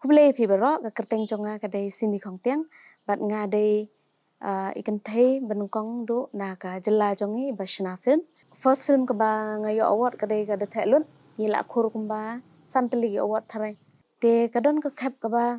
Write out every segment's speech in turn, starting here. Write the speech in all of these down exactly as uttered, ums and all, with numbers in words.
Khublei phi baroh, ka kyrteng jong nga ka dei Simi Khongtiang, bad nga dei, ah, i kynthei ba nyngkong duh na ka jylla jong ngi ba shna film. First film kaba nga ïoh award ka dei ka Da Theh Lut, ngi la khur kumba san tylli ki award tharai. Te ka don ka khep kaba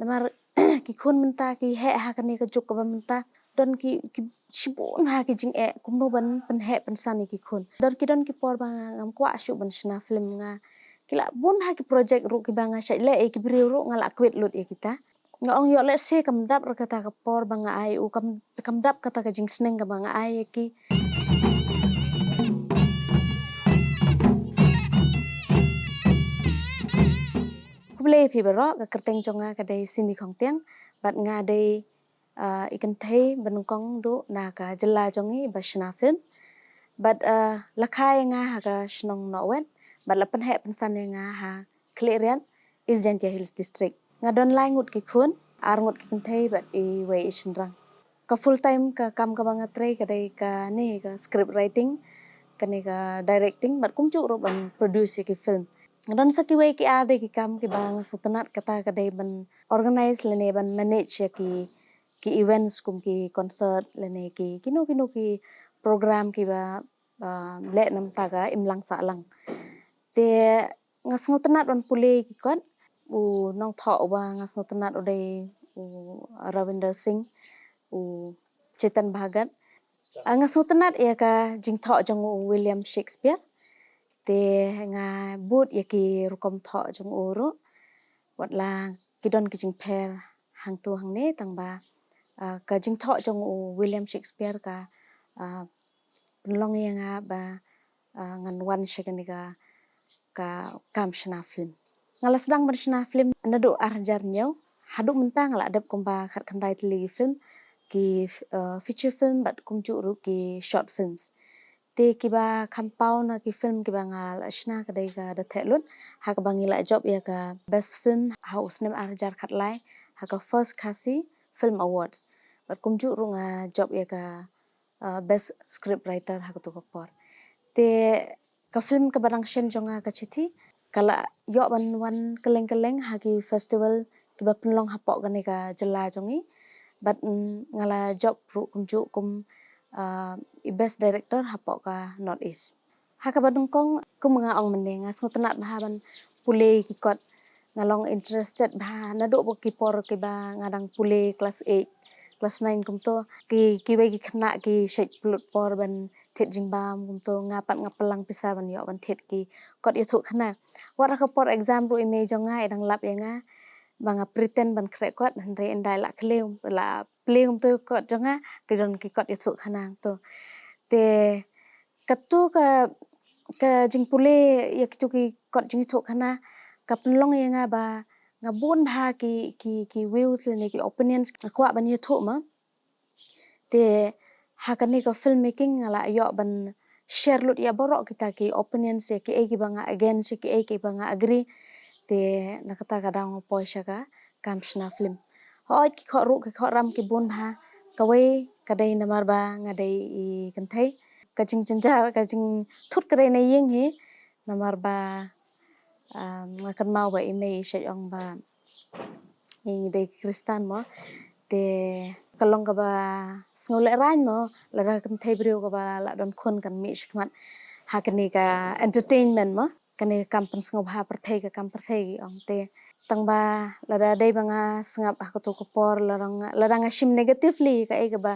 namar ki khun mynta ki heh ha kane ka juk kaba mynta, don ki, ki shibun ha ki jingeh kumno ban pynheh pynsan ïa ki khun. Don ki, don ki por ba nga ngam kwah shuh ban shna film, nga ki la bun ha ki project ruh kiba nga shait leh ïa ki briew ruh nga la quit lut ïa kita. Nga ong ïoh lehse kam dap re kata ka por ba nga ai u, kam, kam dap kata ka jingsneng kaba nga ai ïa ki. Khublei phi baroh, ka kyrteng jong nga ka dei Simi Khongtiang, bad nga dei, ah, i kynthei ba nyngkong duh na ka jylla jong ngi ba shna film. Bad, ah, la kha ïa nga ha ka shnong Nohwet, bad la pynheh pynsan ïa nga ha Khliehriat, East Jaintia Hills District. Nga don lai ngut ki khun, ar ngut ki kynthei bad iwei i shynrang. Ka full time ka kam kaba nga trei ka dei kane ka script writing, kane ka directing, bad kumjuh ruh ban produce ïa ki film. Nga don sa kiwei ki ar de ki kam kiba nga sngewtynnat, kata ka dei ban organize lane ban manage ïa ki, ki events kum ki concert lane ki, kino kino ki program kiba, ah, leh namar ka imlang sahlang. Te nga sngewtynnat ban pule ïa ki kot, u nongthoh uba nga sngewtynnat u dei u Ravinder Singh, u Chetan Bhagat. Ah, nga sngewtynnat ïa ka jingthoh jong u William Shakespeare. Te nga bud ïa ki rukom thoh jong u ruh, wat la ki don ki jingpher hangto hangne, tang ba, ah, ka jingthoh jong u William Shakespeare ka, ah, pynlong ïa nga ba, ah, ngan wan sha kane ka, ka kam shna film. Nga la sdang ban shna film naduh ar hajar hynñiew, haduh mynta nga la dep kumba khatkhyndai tylli ki film, ki, ah, feature film bad kumjuh ruh ki short films. Te kiba kham paw na ki film kiba nga la shna ka dei ka Da Theh Lut, ha kaba ngi la jop ïa ka best film ha u snem ar hajar khatlai ha ka First Khasi Film Awards. Bad kumjuh ruh nga jop ïa ka, ah, best script writer ha kato ka por. Te ka film kaba dang shen jong nga, Ka Chithi, ka la ïoh ban wan kylleng kylleng ha ki festival kiba pynlong hapoh kane ka jylla jong ngi. Bad, mm, nga la jop ruh kumjuh kum, ah, i best director hapoh ka North East. Ha kaba nyngkong, kum nga ong mynne, nga sngewtynnat bha ban pule ïa ki kot. Nga long interested bha naduh ba ki por kiba nga dang pule class eight, class nine kumto. Ki, kiwei ki khynnah ki shait pynlut por ban thied jingbam kumto, nga pat nga pynlang pisa ban ïoh ban thied ki kot ïathuhkhana. Wat ha ka por exam ruh i mei jong nga i dang lap ïa nga ba nga pretend ban khreh kot, hynrei ynda i la kylli, la plie kumto kot jong nga, ki don ki kot ïathuhkhana to. Te kato ka, ka jingpule ïa kito ki kot jingïathuhkhana ka pynlong ïa nga ba nga bun bha ki, ki, ki views lane ki opinions nga kwah ban ïathuh ma. Te ha kane ka filmmaking nga la ïoh ban share lut ïa baroh kita ki opinions, ïa kiei kiba nga against, ïa kiei kiba nga agree. Te na kata ka daw nga poi sha ka kam shna film. Hooid, ki khoh ruh, ki khoh ram ki bun bha. Kawei ka dei namar ba nga dei i kynthei. Ka jingjynjar, ka jingthut ka dei na ïing hi. Namar ba, um, nga kynmaw ba i mei i shait ong ba ngi dei Khristan mo. Te ka long kaba sngewlehraiñ mo, lada kynthei briew kaba la don khun kan mih shakhmat ha kane ka entertainment mo. Kane ka kam pynsngewbha pyrthei, ka kam pyrthei ki ong te. Tang ba lada dei ba nga sngap ha kato ka por, lada nga, lada nga shim negatively kaei kaba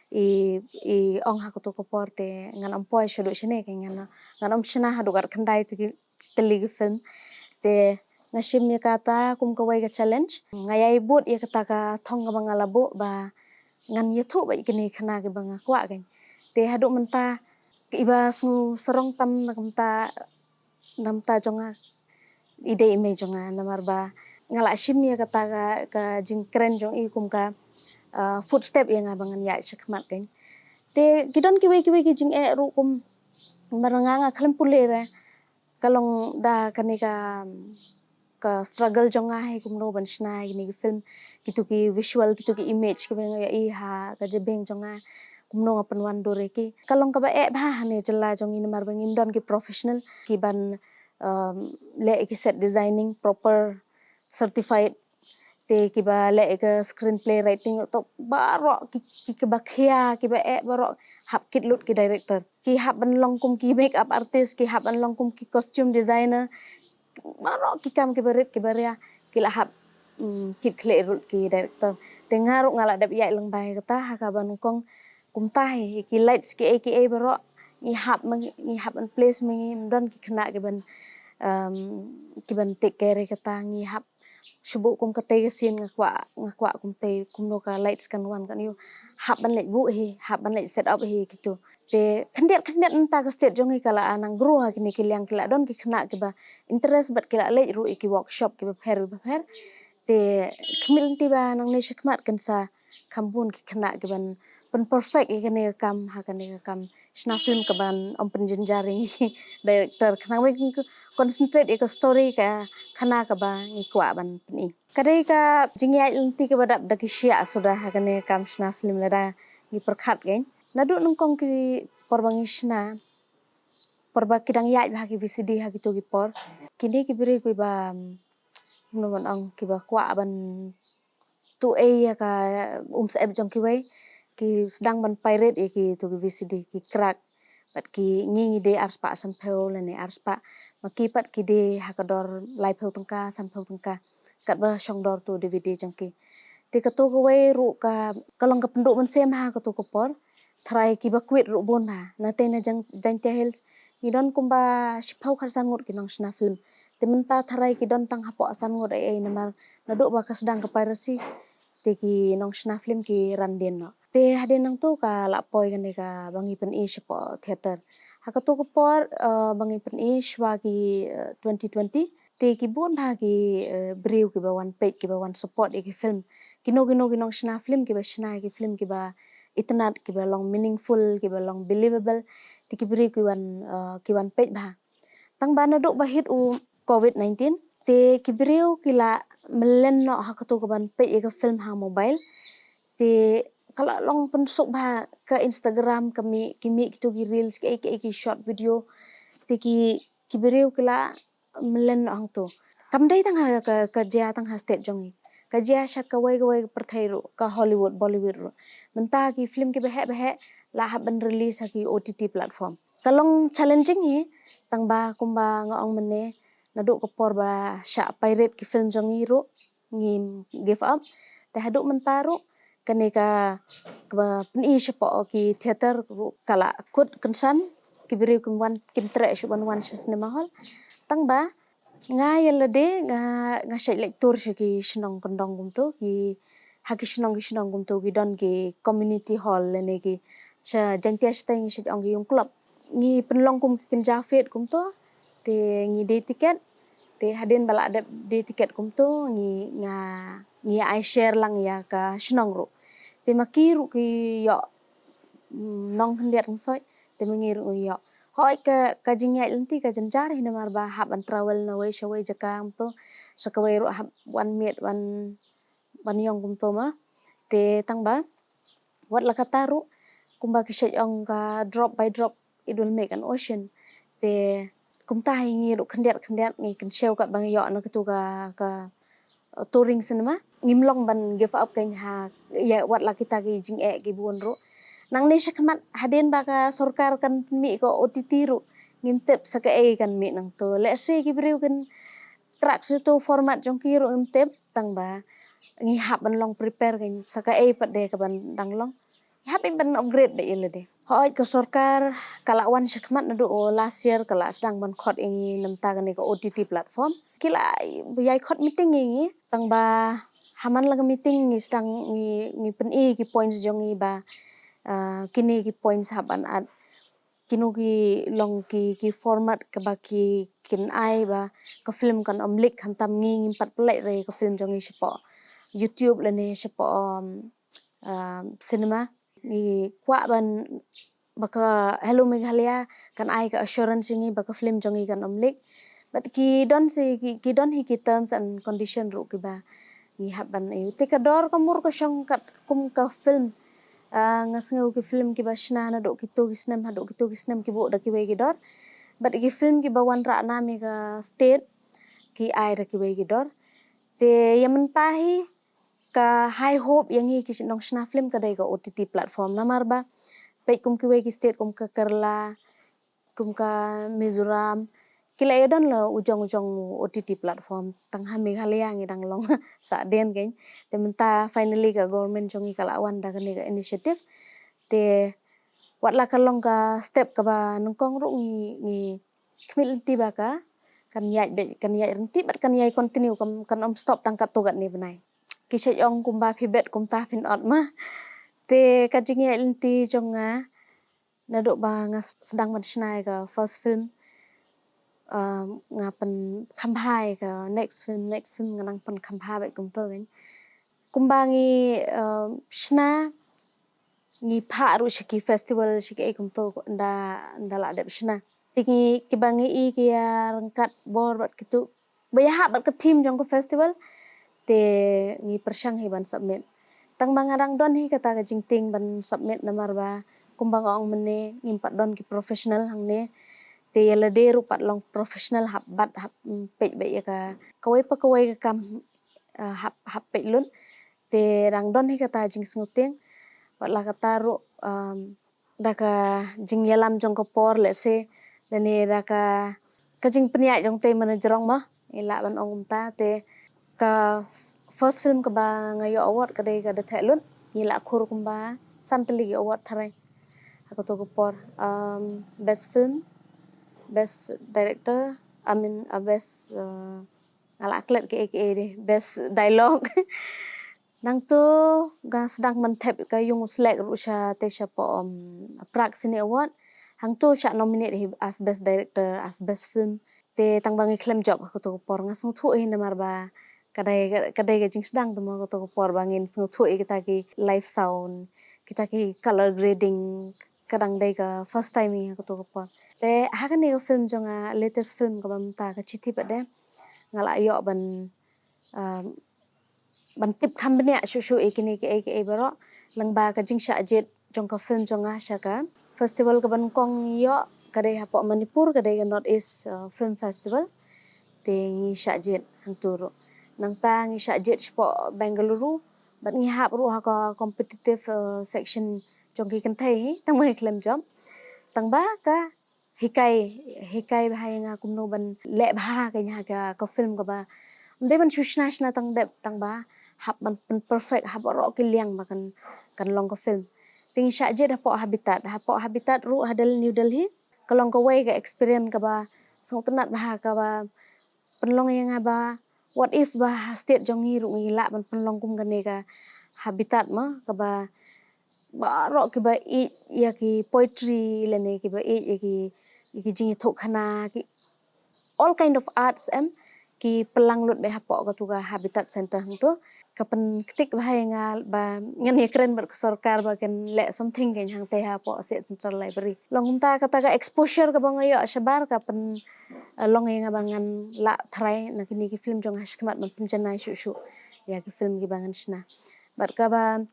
i, i ong ha kato ka por te ngan ym poi shaduh shane, ka ngan, ngan ym shna haduh khatkhyndai tylli ki film. Te nga shim ïa kata kum kawei ka challenge. Nga ïai bud ïa kata ka thong kaba nga la buh ba ngan ïathuh bad kine ki khynnah kiba nga kwah kan. Te haduh mynta iba sngewsarong tam na ka bynta, na ka bynta jong nga i dei i mei jong nga, namar ba nga la shim ïa kata ka, ka jingkren jong i kum ka, ah, footstep ïa nga ba ngan ïaid shakhmat kan. Te ki don kiwei kiwei ki jingeh ruh kum namar nga nga khlem pule re. Ka long da kane ka, ka struggle jong nga hi kumno ban shna ïa kine ki film, kito ki visual, kito ki image kiba nga ïohi ha ka jabieng jong nga, kumno nga pynwandur ïa ki. Ka long kaba eh bha hane jylla jong ngi namar ba ngim don ki professional kiban, um, leh ïa ki set designing proper certified. Te kiba leh ïa ka screenplay writing to baroh ki, ki kiba khia kiba eh baroh hap kit lut ki director. Ki hap ban long kum ki makeup artist, ki hap ban long kum ki costume designer. Baroh ki kam kiba rit kiba ria ki la hap, mm, kit khlieh lut ki director. Te nga ruh nga la dep ïaid lyngba ïa kata ha kaba nyngkong. Kumta hi ki lights ki ei ki ei baroh ngi hap ma ngi, ngi hap ban place ma ngi, ym don ki khynnah ki ban, um, ki ban take care ïa kata. Ngi hap shu buh kum katei ka scene nga kwah, nga kwah kumtei, kumno ka lights kan wan kan ïoh. Hap ban leit buh hi, hap ban leit set up hi kitu. Te khyndiat khyndiat mynta ka state jong ngi ka la nang grow ha kine ki liang, ki la don ki khynnah kiba interest bad ki la leit ruh ïa ki workshop kiba pher bapher. Te khmih lynti ba nangne shakhmat kan sa kham bun ki khynnah kiban pyn perfect ïa kane ka kam ha kane ka kam shna film kaban ym pynjynjar ïa ngi director, khnang ba ngi concentrate ïa ka story ka khana kaba ngi kwah ban pyni. Ka dei ka jingïaid lynti kaba dap da ki shiah suda ha kane ka kam shna film lada ngi pyrkhat kein. Naduh nyngkong ki por ba ngi shna, por ba ki dang ïaid bha ki V C D ha kito ki por, kine ki briew kiba, mm, kumno ban ong, kiba kwah ban tuh ei ïa ka umsyep jong kiwei, ki sdang ban pirate ïa kito ki V C D, ki crack. Bad ki, ngi ngi die arspah sanphew lane arspah, ma ki pat ki die ha ka dor laiphew tyngka, sanphew tyngka. Katba shong dor tu D V D jong ki. Te kato kawei ruh ka, ka long ka pynduh mynsiem ha kato ka por. Tharai kiba kwit ruh bun bha. Nangtei na Jaiñ-, Jaintia Hills ngi don kumba shiphew khatsan ngut ki nongshna film. Te mynta tharai ki don tang hapoh san ngut ei ei namar naduh ba ka sdang ka piracy te ki nongshna film ki ran dien noh. Te hadien nangtu ka la poi kane kaba ngi pyni shapoh theater. Ha kato ka por, eh, ba ngi pyni shwa ki, eh, twenty twenty. Te ki bun bha ki, eh, briew kiba wan peit, kiba wan support ïa ki film. Kino kino ki nongshna film kiba shna ïa ki film kiba itynnad, kiba long meaningful, kiba long believable. Te ki briew ki wan, eh, ki wan peit bha. Tang ba naduh ba hit u covid nineteen, te ki briew ki la mlien noh ha kato kaban peit ïa ka film ha mobile. Te ka la long pynsuk bha ka Instagram, ka mih, ki mih kito ki reels, ki ei ki ei ki short video. Te ki, ki briew ki la mlien noh hangto. Kam dei tang ha ka, ka jia tang ha state jong ngi. Ka jia sha kawei kawei ka pyrthei ruh, ka Hollywood, Bollywood ruh. Mynta ki film kiba heh ba heh la hap ban release ha ki O T T platform. Ka long challenging hi, tang ba kumba nga ong mynne, naduh ka por ba shah pirate ki film jong ngi ruh ngim give up. Te haduh mynta ruh kane ka, kaba pyni shapoh ki theater ruh ka la kut kynsan, ki briew kim wan, kim treh shuh ban wan sha cinema hall. Tang ba nga ïa lade nga, nga shait leit tour sha ki shnong kyndong kumto, ki ha ki shnong ki shnong kumto ki don ki community hall lane ki, sha Jaiñtia shatei ngi shait ong ki yung club. Ngi pynlong kum ki kynja fete kumto, te ngi die tiket, te hadien ba la dep die tiket kumto ngi, nga, ngi ai share lang ïa ka shnong ruh. Te ma ki ruh ki ïoh, mm, nong khyndiat ngsoit, te ma ngi ruh ngi ïoh. Hooid ka, ka jingïaid lynti ka jynjar hi namar ba hap ban travel na wei sha wei jaka kumto, sa kawei ruh hap wan miet wan, wan ïong kumto ma. Te tang ba wat la kata ruh, kumba ki shait ong ka drop by drop it will make an ocean. Te kumta hi ngi ruh khyndiat khyndiat ngi kynshew katba ngi ïoh na katu ka, ka, uh, touring cinema. Ngim long ban give up kein ha, ïa wat la kita ki jingeh ki bun ruh. Nangne shakhmat hadien ba ka sorkar kan mih ka O T T ruh ngim tip sa kaei kan mih nangto. Lehse ki briew kin crack shuh tu format jong ki ruh ngim tip, tang ba ngi hap ban long prepare kein sa kaei pat de kaban dang long. Ngi hap ban upgrade beit ïa lade. Hooid ka sorkar ka la wan shakhmat naduh last year ka la sdang ban khot ïa ngi namar kane ka O T T platform. Ki la ïai khot meeting ïa ngi, tang ba ha man la ka meeting ngi sdang ngi, ngi pyni ki points jong ngi ba, ah, kine ki points hap ban add, kino ki long ki, ki format kaba ki kin ai ba ka film kan ym leak, khamtam ngi ngim pat pynlait re ka film jong ngi shapoh YouTube lane shapoh, um, um, cinema. Ngi kwah ban ba ka Hello Meghalaya kan ai ka assurance ïa ngi ba ka film jong ngi kan ym leak. But ki don si, ki, ki don hi ki terms and condition ruh kiba ngi hap ban ïa. Te ka dor ka mur ka shong katkum ka film. Ah, nga sngew ki film kiba shna naduh kito ki snem haduh kito ki snem ki buh da kiwei ki dor. But ki film kiba wanrah nam ïa ka state ki ai da kiwei ki dor. Te ïa mynta hi ka high hope ïa ngi ki nongshna film ka dei ka O T T platform, namar ba peit kum kiwei ki state kum ka Kerala, kum ka Mizoram, ki la ïa don la u jong u jong O T T platform. Tang ha Meghalaya ngi dang long sahdien kein. Te mynta finally ka government jong ngi ka la wan da kane ka initiative. Te wat la ka long ka step kaba nyngkong ruh ngi, ngi khmih lynti ba ka kan ïaid beit, kan ïaid ryntih bad kan ïaid continue, kan, kan ym stop tang katto katne bnai. Ki shait ong kumba phi bet kumta phin ot ma. Te ka jingïaid lynti jong nga naduh ba nga sdang ban shna ïa ka first film, um, nga pynkham bha ïa ka next film, next film nga nang pynkham bha bad kumta kan. Kumba ngi, um, shna, ngi phah ruh sha ki festival sha ki ei kumta nda, nda la dep shna. Te ngi kiba ngi i ki ïa ryngkat bor bad kitu ba ïahap bad ka theme jong ka festival. Te ngi pyrshang hi ban submit. Tang ba nga dang don hi kata ka jingtieng ban submit namar ba kumba nga ong mynne ngim pat don ki professional hangne. Te ïa lade ruh pat long professional hap bat hap, mm, peit beit ïa ka kawei pa kawei ka kam, ah, hap, hap peit lut. Te dang don hi kata jingsngewtieng. Wat la kata ruh, um, da ka jingïalam jong ka por lehse lane da ka, ka jingpynïaid jong te mana jrong ma. Ngi lah ban ong kumta te ka first film kaba nga ïoh award ka dei ka Da Theh Lut. Ngi lah khur kumba san tylli ki award tharai ha kato ka por. Um, best film, best director, I mean, uh, best, uh, nga lah klet ki ei ki ei de, best dialogue. Nangto nga sdang ban thep ka Ïung U Slek ruh sha te sha po, um, Prag Cine Award. Hangto shah nominate hi as best director, as best film. Te tang ba ngi khlem jop ha kato ka por nga sngewthuh hi namar ba ka dei, ka dei ka jingsdang te mo kato ka por ba ngin sngewthuh ïa kita ki live sound, kita ki color grading, ka dang dei ka first time hi ha kato ka por. Te ha kane ka film jong nga, latest film kaba mynta ka Chithi Pat De, nga lah ïoh ban, um, ban tip kham bniah shuh shuh ïa kine ki ei ki ei baroh lyngba ka jingshah jied jong ka film jong nga sha ka festival kaba nyngkong ngi ïoh ka dei hapoh Manipur, ka dei ka North East, uh, Film Festival. Te ngi shah jied hangto ruh. Nangta ngi shah jied shapoh Bengaluru bad ngi hap ruh ha ka competitive, uh, section jong ki kynthei hi, tang ba ngi khlem jop. Tang ba ka hikai, hikai bha ïa nga kumno ban leh bha ka ïa ka, ka film kaba ym dei ban shu shna shna tang dep, tang ba hap ban pyn perfect ha baroh ki liang ba kan, kan long ka film. Te ngi shah jied hapoh Habitat, hapoh Habitat ruh ha Del-, New Delhi ka long kawei ka experience kaba sngewtynnat bha, kaba pynlong ïa nga ba what if ba ha state jong ngi ruh ngi lah ban pynlong kum kane ka Habitat ma, kaba baroh kiba ïeit ïa ki poetry lane kiba ïeit ïa ki, ïa ki jingïathuhkhana, ki all kind of arts em, ki pynlang lut beit hapoh katu ka Habitat Center hangto. Ka pynktik bha ïa nga ba ngan ïakren bad ka sorkar ba kan leh something kein hangtei hapoh State Central Library. Long kumta kata ka exposure kaba nga ïoh shabar ka pyn, eh, long ïa nga ba ngan lah tharai na kine ki film jong nga ha shakhmat ban pynjanai shuh shuh ïa ki film kiba ngan shna. Bad kaba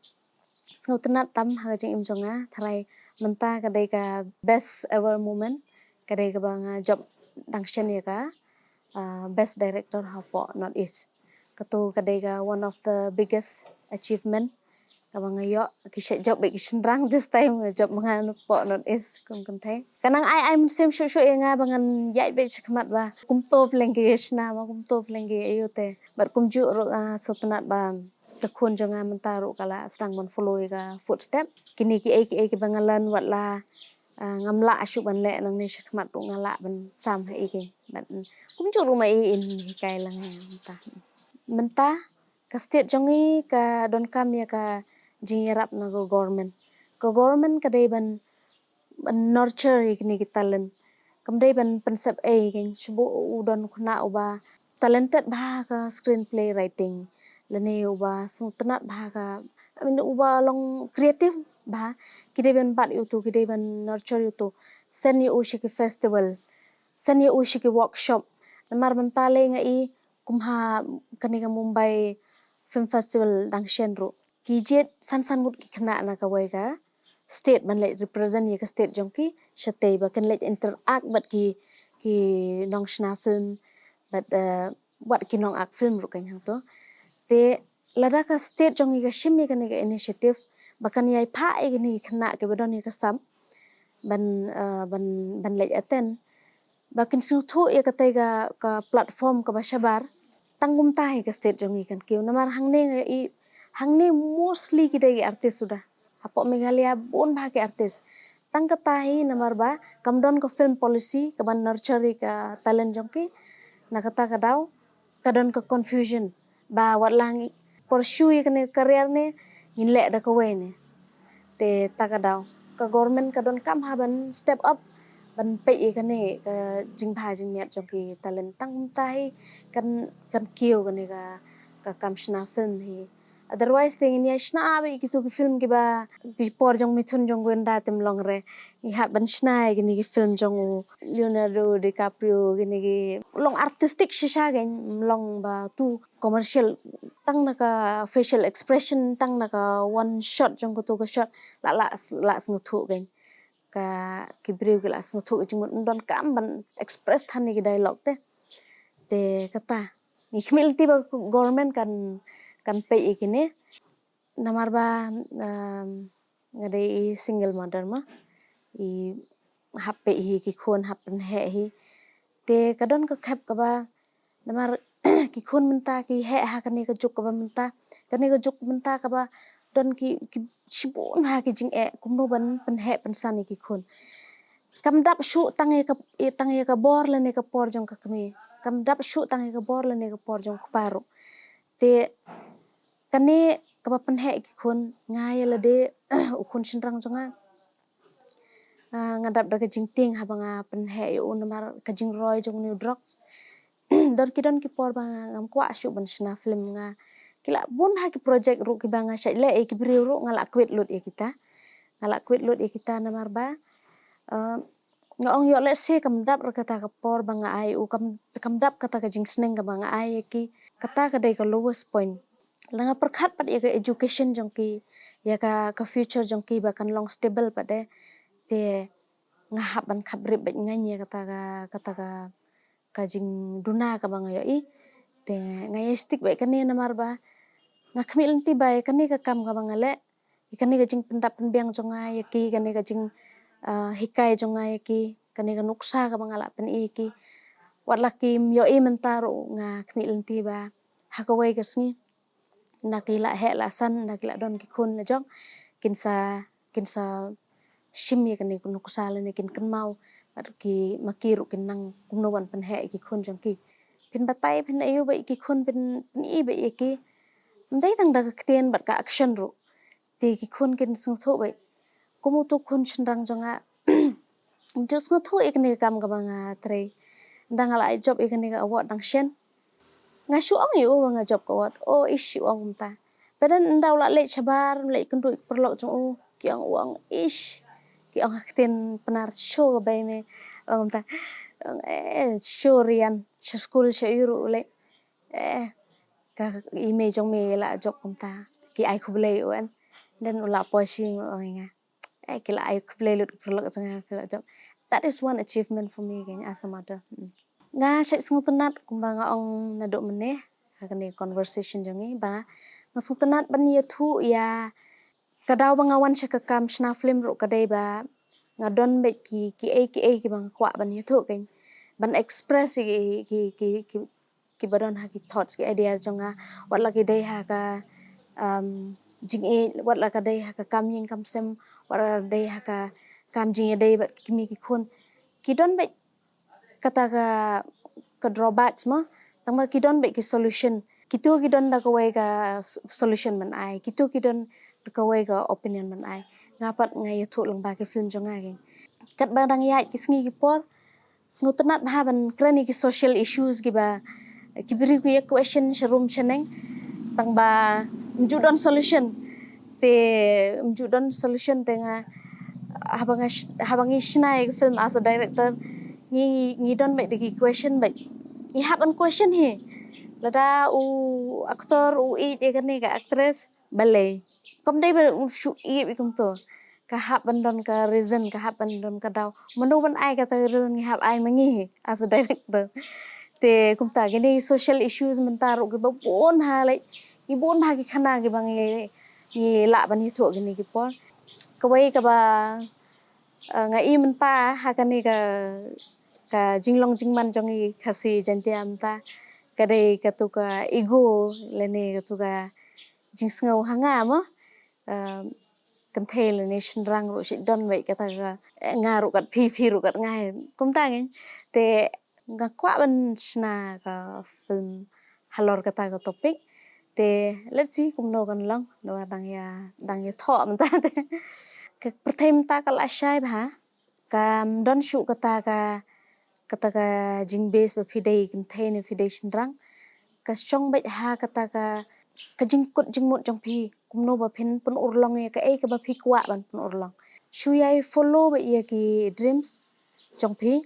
sngewtynnat tam ha ka jingim jong nga tharai mynta ka dei ka best ever moment, ka dei kaba nga jop dang shen ïa ka, ah, best director hapoh North East. Katu ka dei ka one of the biggest achievement kaba nga ïoh. Ki shait jop beit ki shynrang, this time nga jop ma nga hapoh North East kum kynthei. Ka nang ai ai mynsiem shuh shuh ïa nga ba ngan ïaid beit shakhmat ba kumto pleng ki ïa shna ma, kumto pleng ki ïa ïoh te. Bad kumjuh ruh nga sngewtynnat ba ka khun jong nga mynta ruh ka la sdang ban follow ïa ka footstep. Kine ki ei ki ei kiba nga learn wat la, ah, ngam lah shuh ban leh nangne shakhmat ruh nga lah ban sam ha i kein. Bad, mm, kumjuh ruh ma i in hikai lang ïa nga mynta. Mynta ka state jong ngi ka donkam ïa ka jingïarap na ka government. Ka government ka dei ban, ban nurture ïa kine ki talent. Kam dei ban pynsep ei kein, shu buh u don khynnah uba talented bha ka screenplay writing lane uba sngewtynnat bha ka, I mean, uba long creative bha, ki dei ban bat ïa uto, ki dei ban nurture ïa uto. Send ïa u sha ki festival, send ïa u sha ki workshop. Namar mynta lei nga i kum ha kane ka Mumbai Film Festival dang shen ruh ki jied san san ngut ki khynnah na kawei ka state ban leit represent ïa ka state jong ki shatei, ba kin leit interact bad ki, ki nongshna film bad, eh, wat ki nong-act film ruh kein hangto. Te lada ka state jong ngi ka shim ïa kane ka initiative ba kan ïai phah ïa kine ki khynnah kiba don ïa ka sap ban, ah, ban, ban leit attend, ba kin sngewthuh ïa katei ka, ka platform kaba shabar, tang kumta hi ka state jong ngi kan kiew. Namar hangne nga i, hangne mostly ki dei ki artist suda. Hapoh Meghalaya bun bha ki artist. Tang kata hi namar ba kam don ka film policy kaban nurture ïa ka talent jong ki. Na kata ka daw ka don ka confusion ba wat la ngi pursue ïa kane ka career ne ngin leh da kawei ne. Te ta ka daw ka government ka donkam ha ban step up ban peit ïa kane ka jingbha jingmiat jong ki talent. Tang kumta hi kan, kan kiew kane ka, ka kam shna film hi. Otherwise te ngin ïa shna beit ïa kitu ki film kiba ki por jong Mithun jong Govinda te ym long re. Ngi hap ban shna ïa kine ki film jong u Leonardo DiCaprio, kine ki long artistic shisha, kein ym long ba tu commercial. Tang na ka facial expression, tang na ka one shot jong katu ka shot la, la, la sngewthuh, kein ka ki briew ki la sngewthuh ka jingmut, ym donkam ban express than ïa ki dialogue te. Te kata ngi khmih lynti ba government kan, kan peit ïa kine. Namar ba, um, nga dei i single mother ma, i hap peit hi ki khun, hap pynheh hi. Te ka don ka khep kaba, namar ki khun mynta ki heh ha kane ka juk kaba mynta, kane ka juk mynta kaba don ki, ki shibun ha ki jingeh kumno ban pynheh pynsan ïa ki khun. Kam dap shuh tang ïa ka, tang ïa ka bor lane ka por jong ka kmie. Kam dap shuh tang ïa ka bor lane ka por jong u kpa ruh. Te kane kaba pynheh ki khun, nga ïa lade u khun shynrang jong nga, ah, nga dap da ka jingtieng haba nga pynheh ïa u namar ka jingroi jong une u drugs. Don ki, don ki por ba nga, ngam kwah shuh ban shna film nga. Ki la bun ha ki project ruh kiba nga shait leh ïa ki briew ruh nga la quit lut ïa kita. Nga la quit lut ïa kita namar ba, ah, nga ong ïoh lehse kam dap re kata ka por ba nga ai u, kam, kam dap kata ka jingsneng kaba nga ai ïa ki. Kata ka dei ka lowest point. La nga pyrkhat pat ïa ka education jong ki, ïa ka, ka future jong ki ba kan long stable pat de. Te nga hap ban khap rip bad ngan ïa kata ka, kata ka, ka jingduna kaba nga ïohi. Te nga ïa stick bad kane namar ba nga khmih lynti ba ïa kane ka kam kaba nga leh, ïa kane ka jingpyndap pynbiang jong nga ïa ki, kane ka jing, ah, hikai jong nga ïa ki, kane ka nuksa kaba nga la pyni ïa ki. Wat la kim ïohi mynta ruh nga khmih lynti ba ha kawei ka sngi na ki la heh la san, na ki la don ki khun la jong, kin sa, kin sa shim ïa kane ka nuksa lane kin kynmaw bad ki, ma ki ruh kin nang kumno ban pynheh ïa ki khun jong ki. Phin batai, phin ïohi bad ïa ki khun, phin, phin i bad ïa ki. Ym dei tang da ka ktien bad ka action ruh. Te ki khun kin sngewthuh bad kum utu khun shynrang jong nga, ju sngewthuh ïa kane ka kam kaba nga trei. Ynda nga la ai jop ïa kane ka award dang shen, nga shu ong ïa u ba nga jop ka award. O ish, u ong kumta. Ba dang ynda u la leit shabar, leit kynduh ïa ki paralok jong u, ki ong, u ong ish, ki ong ha ktien Pnar, sho ka bei me, ong kumta. Ong, eh, sho Rian, sha skul sha ïu ruh u leit. Eh, ka i mei jong me la jop kumta. Ki ai khublei u en. Then u la poi shi, u ong ïa nga, eh, ki la ai khublei lut ki paralok jong nga, ki la jop. That is one achievement for me, kein, as a mother. Hmm. Nga shait sngewtynnat kumba nga ong naduh mynne ha kane conversation jong ngi ba nga sngewtynnat ban ïathuh ïa ka daw ba nga wan sha ka kam shna film ruh ka dei ba nga don bad ki, kiei kiei kiba nga kwah ban ïathuh, kein ban express ïa ki, ki, ki, ki, kiba don ha ki thoughts, ki ideas jong nga. Wat la ki dei ha ka, um, jingïeit, wat la ka dei ha ka kam ïing kam sem, wat la ka dei ha ka kam jingïadei bad ki kmie ki khun. Ki don bad kata ka, ka drawbacks mo, tangba ki don bad ki solution. Kitu ki don da kawei ka s-, solution ban ai, kitu ki don da kawei ka opinion ban ai. Nga pat nga ïathuh lyngba ki film jong nga, kein. Katba dang ïaid ki sngi ki por, sngewtynnat bha ban kren ïa ki social issues kiba ki briew ki ïa question sharum shaneng. Tangba ym ju don solution. Te ym ju don solution te nga, haba nga sh-, haba ngi shna ïa ka film as a director, ngi, ngi don bad da ki question bad ngi hap ban question hi. Lada u actor u ïeit ïa kane ka actress, balei? Kam dei ba u shu ïeit ïa kumto. Ka hap ban don ka reason, ka hap ban don ka daw. Mano ban ai kata ka reason, ngi hap ai ma ngi hi as a director. Te kumta kine social issues mynta ruh kiba bun ha, like, Ngi bun bha ki khana kiba ngi, ngi lah ban ïathuh kine ki por. Kawei kaba, eh, nga i mynta ha kane ka, ka jinglong jingman jong ngi Khasi Jaiñtia mynta, ka dei katu ka ego lane katu ka jingsngew ha nga mo. Eh, kynthei lane shynrang ruh shi don beit kata ka, eh, nga ruh kat phi, phi ruh kat nga, kumta ngi. Te nga kwah ban shna ka film halor kata ka topic. Te let's see kumno kan long, namar dang ïa, dang ïathoh mynta te. Ka pyrthei mynta ka la shai bha, kam don shuh kata ka, kata ka jingbase ba phi dei kynthei ne phi dei shynrang. Ka shong beit ha kata ka, ka jingkut jingmut jong phi, kumno ba phin pynurlong ïa kaei kaba phi kwah ban pynurlong. Shu ïai follow beit ïa ki dreams jong phi.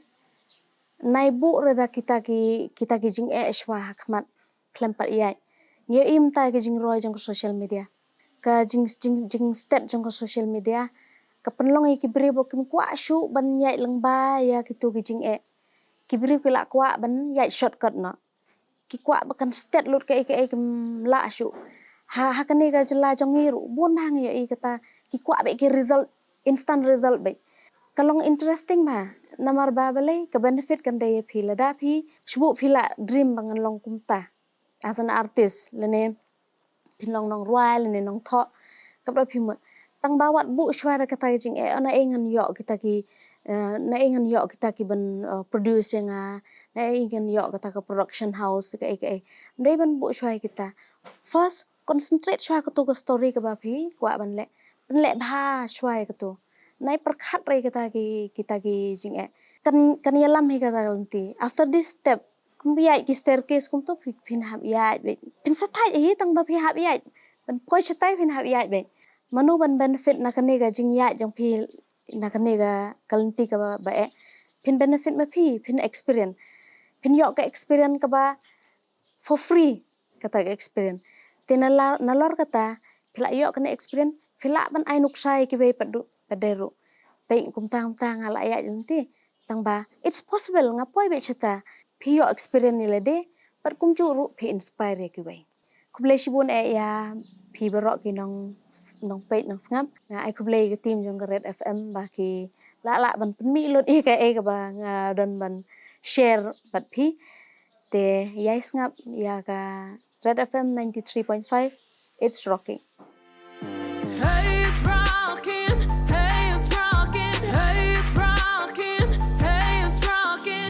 Nai buh re da kita ki, kita ki jingeh shwa ha khmat khlem pat ïaid. Ngi ïohi mynta ki jingroi jong ka social media, ka jing, jing, jingstet jong ka social media ka pynlong ïa ki briew ba kim kwah shuh ban ïaid lyngba ïa kitu ki jingeh. Ki briew ki la kwah ban ïaid shortcut noh. Ki kwah ba kan stet lut kaei kaei, kim lah shuh. Ha, ha kane ka jylla jong ngi ruh bun bha ngi ïohi kata, ki kwah beit ki result, instant result beit. Ka long interesting bha, namar ba balei, ka benefit kan dei ïa phi lada phi, shu buh phi la dream ba ngan long kumta as an artist, lane phin long nongrwai lane nongthoh, kaba phi mut. Tang ba wat buh shwa da kata ka jingeh, oh, naei ngan ïoh kita ki, eh, naei ngan ïoh kita ki ban, eh, produce ïa nga, naei ngan ïoh kata ka production house, kaei kaei. Ym dei ban buh shwa ïa kita. First, concentrate shwa katu ka story kaba phi kwah ban leh. Pynleh bha shwa ïa katu. Nai pyrkhat re kita ki, kita ki jingeh. Kan, kan ïalam hi kata ka lynti. After this step, kum ïaid ki staircase kumtu phi, phin hap ïaid beit. Phin sa thait hi tang ba phi hap ïaid. Ban poi shatai phin hap ïaid beit. Mano ban benefit na kane ka jingïaid jong phi, na kane ka, ka lynti kaba, ba eh. Phin benefit ma phi, phin experience. Phin ïoh ka experience kaba for free, kata ka experience. Te na la, nalor kata, phi la ïoh kane experience, phi lah ban ai nuksa ïa kiwei pat du, pat de ruh. Beit kumta kumta nga la ïaid lynti. Tang ba, it's possible, nga poi beit shata. Phi ïoh experience ïa lade, bad kumjuh ruh phi inspire ïa kiwei. Khublei shibun eh ïa phi baroh ki nong, nongpeit nongsngap. Nga ai khublei ïa ka team jong ka Red F M ba ki la lah ban pynmih lut ïa kaei kaba nga don ban share bad phi. Te ïai sngap ïa ka Red F M ninety three point five, it's rocking.